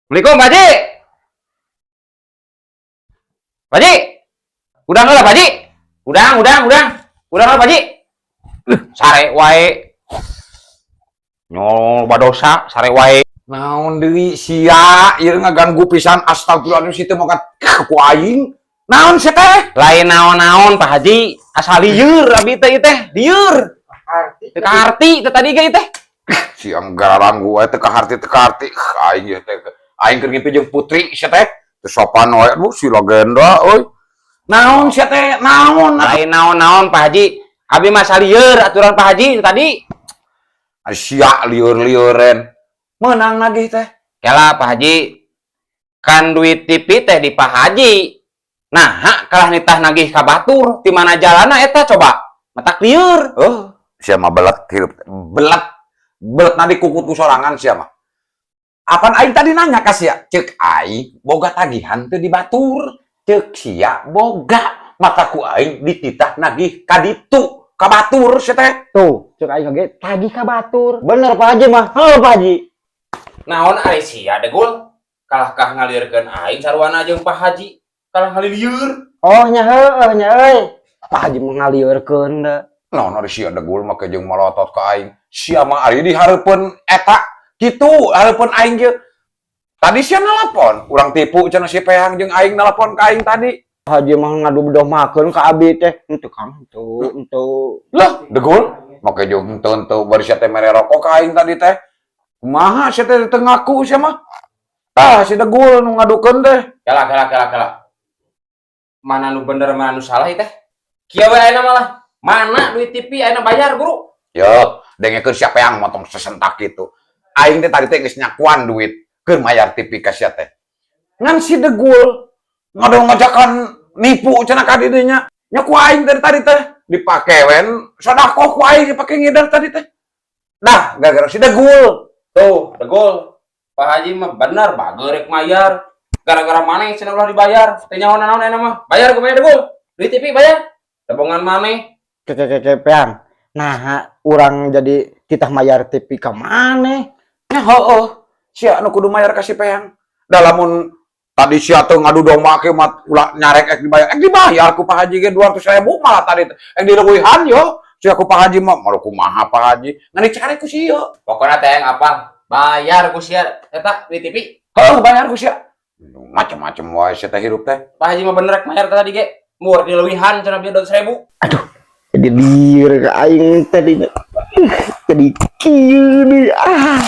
Assalamualaikum, Pak Haji. Pak Haji. Udang lah, Pak Haji. Udang, udang, udang. Udang lah, Pak Haji. Sare wae. Nyol badosa, sare wae. Naon deui sia ieu ngaganggu pisan, astagfirullahaladzim, situ mokat ku aing. Naon sia teh? Lain naon-naon, Pak Haji, asal lieur abi teh ieu teh, lieur. Teu kaharti teh tadi ge ieu teh. Sia garanggu wae, teu kaharti, teu kaharti. Aing ieu teh, aing keur ngimpi jeung putri sia teh. Teu sopan wae, aduh, si legenda euy. Naon sia teh? Naon? Lain naon-naon, Pak Haji. Abi mah lieur aturan Pak Haji tadi. Sia lieur-lieuren. Meunang nagih teh. Kela, Pak Haji. Kan duit TV teh di Pak Haji. Nah, hak kalah nitah nagih ka batur. Di mana jalana eta coba? Matak lieur. Oh, sia mah belet hirup. Belet. Belet nanti kukut ku sorangan sia mah. Apan aing tadi nanya ka sia, cek aing boga tagihan teu di batur? Cek sia boga. Maka ku aing dititah nagih ka ditu, ka batur sia teh. Tuh, cek aing oge tagih ka batur. Bener Pak Haji mah. Heuh, Pak Haji. Naon ari sia, degul? Kalah kah ngalieurkeun aing sarwana jeung Pak Haji. Kalah ngalilieur. Oh nya, heueuh nya euy. Pak Haji mah ngalieurkeun da. Naon ari sia, degul, make jeung malotot ka aing? Sia mah ari di hareupeun eta kitu, hareupeun aing ge. Tadi sia nelpon, urang tipu cenah si Peang jeung aing nelpon ka aing tadi. Pak Haji mah ngadu domakeun ka abi teh. Henteu, Kang, henteu, henteu. Lah, degul, make jeung henteu henteu bari sia teh mere rokok ka aing tadi teh. Kumaha sia teh teu ngaku sia mah? Tah, si degul nu ngadukeun teh. Kela, kela, kela, kela. Mana nu bener, mana nu salah ieu teh? Kieu we ayeuna malah. Mana duit TV ayeuna, bayar, Guru. Yo, dengekeun siapa yang motong sesentak gitu. Aing teh tadi teh geus nyakuan duit keur mayar TV ka sia teh. Ngan si degul ngadon ngajakan nipu cenah ka didinya. Nya ku aing dari tadi teh dipake wen sedekah ku aing dipake ngidar tadi teh. Dah, gara-gara si degul. Tuh, degul. Pak Haji mah bener bager rek mayar. Gara-gara maneh cenah ulah dibayar. Teh nyaho naon ayeuna mah. Bayar ku bayar, degul. Duit TV bayar. Tebongan maneh. Keke keke, Peang. Nah, urang jadi titah mayar TV ka maneh? Nya heueuh, sia nu kudu mayar ka si Peang. Da lamun tadi sia teu ngadu domba ke mah ulah nyarek ek dibayar. Ek dibayar ku Pak Haji ge 200.000 malah tadi teh. Ek dileuwihan yo. Sia ku Pak Haji mah malu kumaha Pak Haji. Ngan dicari ku sia. Pokoknya teh yang apa? Bayar ku sia eta duit TV. Heuh, bayar ku sia. Macem-macem wae sia teh hirup teh. Pak Haji mah bener rek mayar tadi ge. Mur dileuwihan cenah bieu 200.000. Aduh, jadi lieur ka aing tadi. Jadi kieu deui ah.